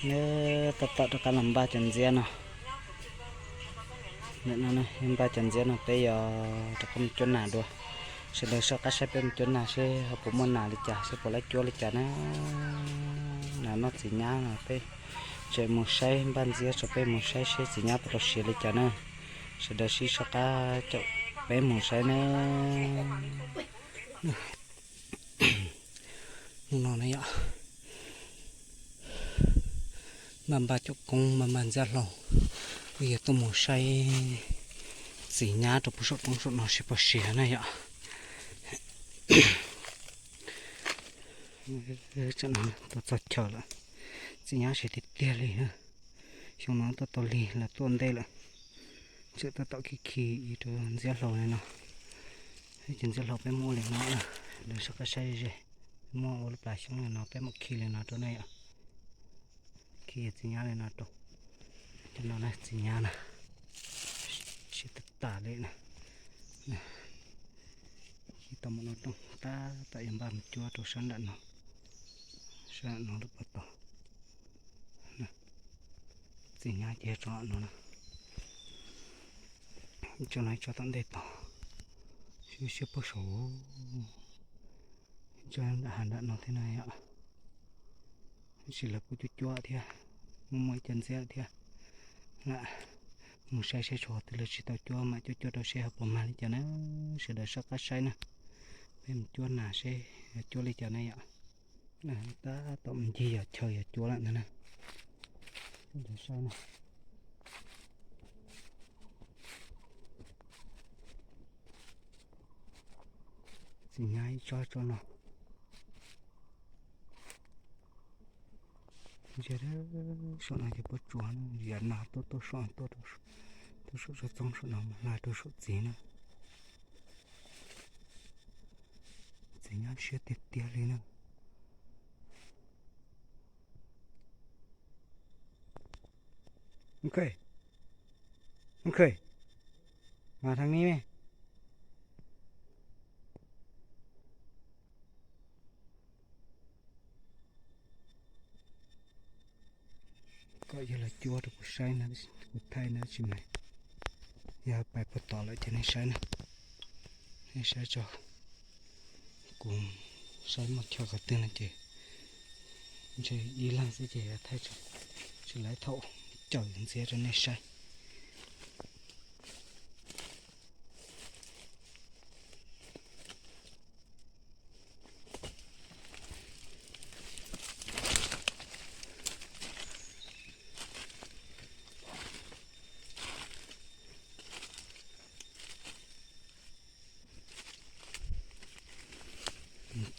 Neb tab tom rov qab los npaj cov ntxiab no. Ntawm no npaj cov ntxiab no peb yuav rov qab mus cuab nas dua. Sawv daws soj qab saib peb mus cuab nas seb ho puas muaj nas li cas, seb puas laib cuab li cas na. Nas noj txiv nyab no peb tseem mus saib npaj ntxiab tso, peb mus saib seb txiv nyab puas tau siav li cas na. Sawv daws sib soj qab caum peb mus saib na. Hnub no na yom, npaj npaj cov koob npaj npaj ntxiab hlau, wb yuav tuaj mus saib txiv nyab rau puag saum roob saum no seb puas siav na yom. Tam no tuaj txog chaw lawm, txiv nyab siav tiag tiag li na. Xyoo no tuaj tau lig los tuaj ntej lawm, tseem tab tom khi khi rau ntxiab hlau li no. Ces ntxiab hlau peb muab ua li no, lawv soj qab saib ze, muab ua lub plas xyoob li no peb mam khi li no rau nej yom. Khi txiv nyab li no rau. Cov no na txiv nyab na, siav tag tas li na. Khi tau mus no rooj tab tom yuav npaj mus cuab rau sab nram no, sab nram no lub pob tau. Txiv nyab ces tso no na. Tso no tso tom ntej tod, siab siab puag saud, tso nram hav nram no thiab na yom. Tab sis lawv kuj cuab cuab thiab, muaj muaj ib co ntxiab thiab. Mus saib seb tshuav qhov twg lawv tsis tau cuab mam cuab cuab rau seb ho puas mag li cas na. Sawv daws soj qab saib na, peb mus cuab nas seb cuab li cas na yom. Tab tom mus ncig yog chaw yog cuab lawm ntag na. Sawv daws saib na. Txiv nyab ib tsob tsob no. Ntsia saum no ces pob tsuas na, yam no tuaj tuaj saum, tuaj saum tsob txoob saum no mus hla rau saum txiv na. Txiv nyab siab tiag tiag li na. Ok, ok, mas thaj ni me. Kom yog los cuab rau kuv saib no, kuv thaij no tsis mas yog pais puag tod lawm ces nej saib na, nej saib tso. Kuv saib muaj chaw qhov twg no ces ntshe ib leeg xwb ces thaij tsis laib thaum caum ntxiab rau nej saib.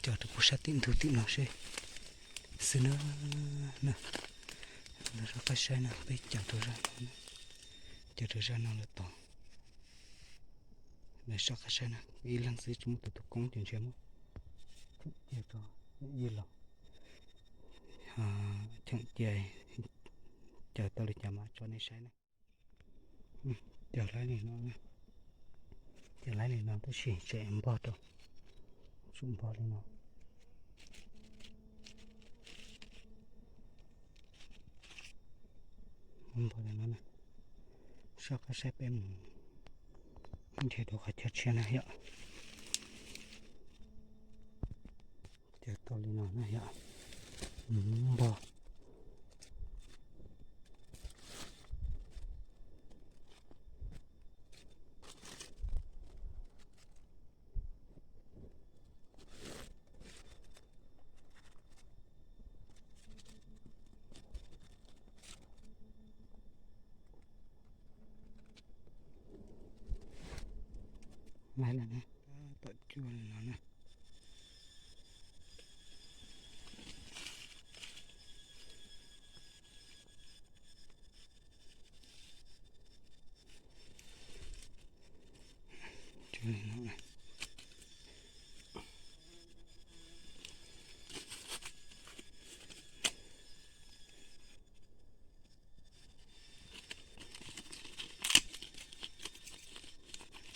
Cog rau puag sab tim ntug tim no seb xwb na. Lawv soj qab saib no peb cog rau zaj no, cog rau zaj no lawm tod. Lawv soj qab saib na, ib leeg xwb tsis muaj tus tus koob ces ntshe muab cheem cia tso, yeej los cheem cia, cog tau li cas mas tso nej saib na. Cog laib li no, cog laib li no tab sis tseem npog rau, tsum npog li no. Npog li no na, soj qab saib peb mus nrhiav dua qhov chaw tshiab na yom. Cog tau li no na yom, npog. Laib lawm na, tom cuaj li no na.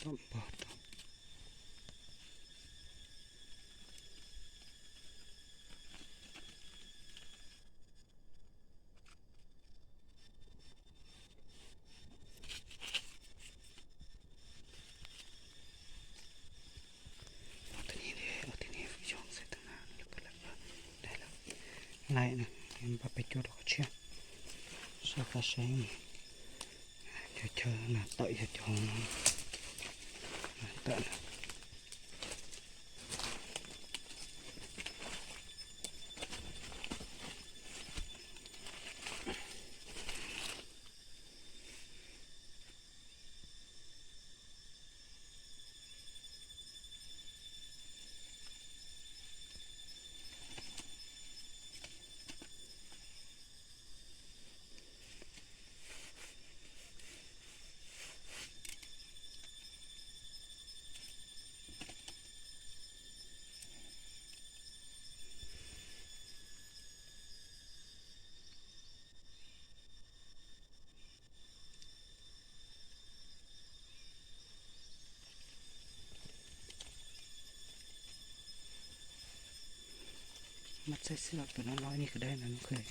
Tom npog rau. Npaj peb cuab rau qhov tshiab. Soj qab saib, cov chaw nas tawm yog cov nas tawm. Mas txaij xwb os, pem no no ib niag kwv dab no no kawg.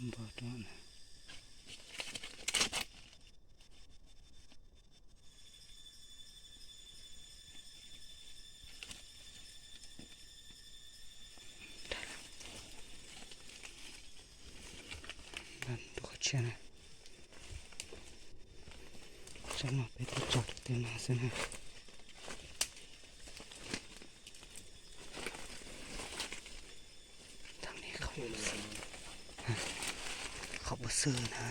Npog rau na. Rau qhov tshiab na. Tsam no peb tuaj tso rau tej no xwb na. Thaum no qhov puas xwb na,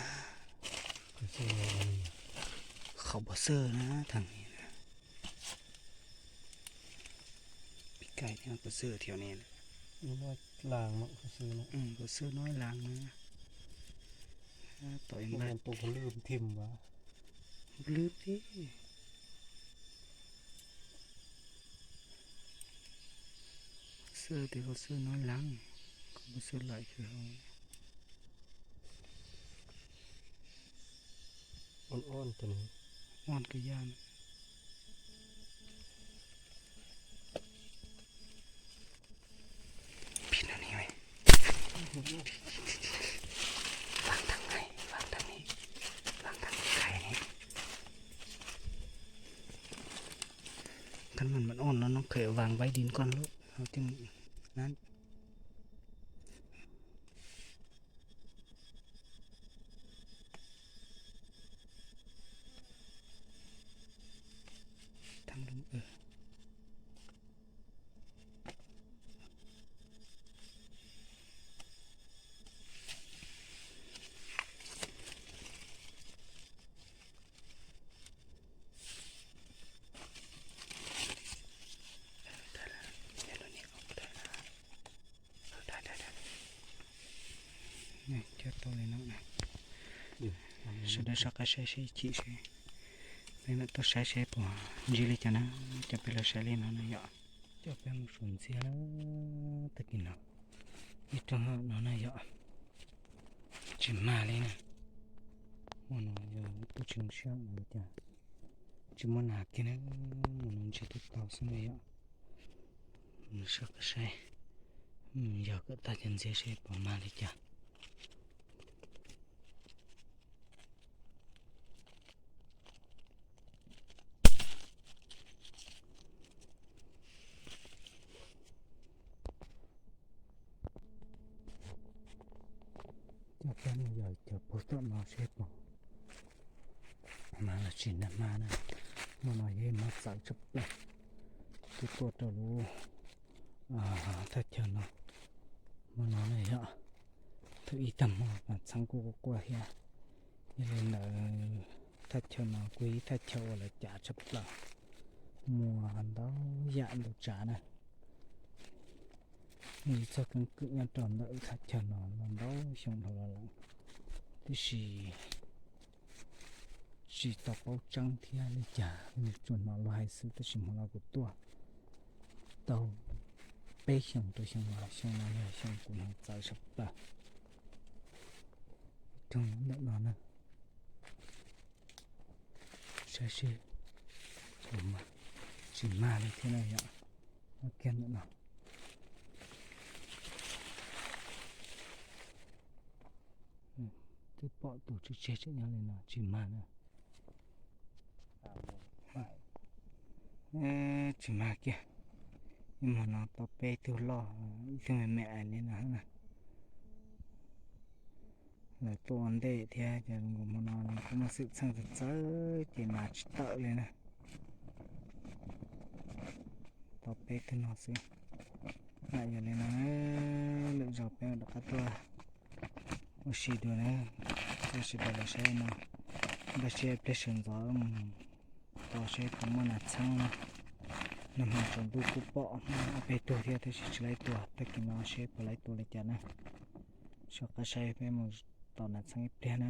qhov puas xwb na thaum no. Pib kaij thiab puas xwb thiab ne. Puas xwb no laag na. Tom ib npaj lwb thiab. Xwb tias puas xwb no laag, puas xwb laim kawg. Ua ua tus no, ua kawg yaj. Pib no ne, vaam tag ne, vaam tag ne, vaam tag ne. Kab mam mam ua no no khe vaam vaib di koj lub hauv tiaj na. Thab lub. Coj tau li no na. Sawv daws soj qab saib seb chim seb, peb mam tuaj saib seb puas ntsib li cas na. Coj peb los saib li no na yom. Coj peb mus saum ntxiab tag kis no, ib rooj no na yom. Tsis mag li na. Hmo no yog ib tug tsis zoo siab li cas, tsis muaj nas kiag na, hmo no ntsib tau tau xwb na yom. Soj qab saib, yog kom tag cov ntxiab seb puas mag li cas. Cov peb no yog cov puag tom no seb puas mag los tsis na, mag na. Hmo no yog mag txawv tshaj plaws. Twb tuaj rau lub thaj chaw no, hmo no na yom, thaum ib tag hmo mas txheeb kuj quaj quaj thiab. Yog li ntawd thaj chaw no kuj yog ib thaj chaw uas lawv cav tshaj plaws, muaj ntau yam ntau tsav na. Muaj ib txoj keeb kwm nyob rau ntawm thaj chaw no los ntau xyoo dhau los lawm, tiam sis tsis tau paub tseeb thiab li cas, tsuas hnov luag hais xwb. Tab sis hmo no kuv tuaj tau peb xyoos rau xyoo no, xyoo no yog xyoo kuv hnov txawv tshaj plaws. Rooj ntawm no na, saib seb puas mag, tsis mag li thiab na yom. Kiag ntawm no. Twb pom tus tswv tseg tseem nyob li no tsis mag na. Tsis mag kiag. Ib hmo no tau peb tug loj, ib tug me me ais li no na. Lawv tuaj ua ntej thiab ces hmo no nws kuj muaj xwm txheej txawv txawv ces mas tsis tawm li na. Tau peb tug no xwb. Yog li no, lwm zaus peb mam rov qab tuaj ua si dua na. Tuaj sawv daws los saib no, npaj siab pliag sawv ntxov mus tos seb puas muaj nas txheeb na. Nag hmo tsaus ntuj kuj pom ob peb tug thiab tab sis tsis laib tua, tag kis no seb puas laib tua li cas na. Soj qab saib peb mus tos nas txheeb ib pliag na.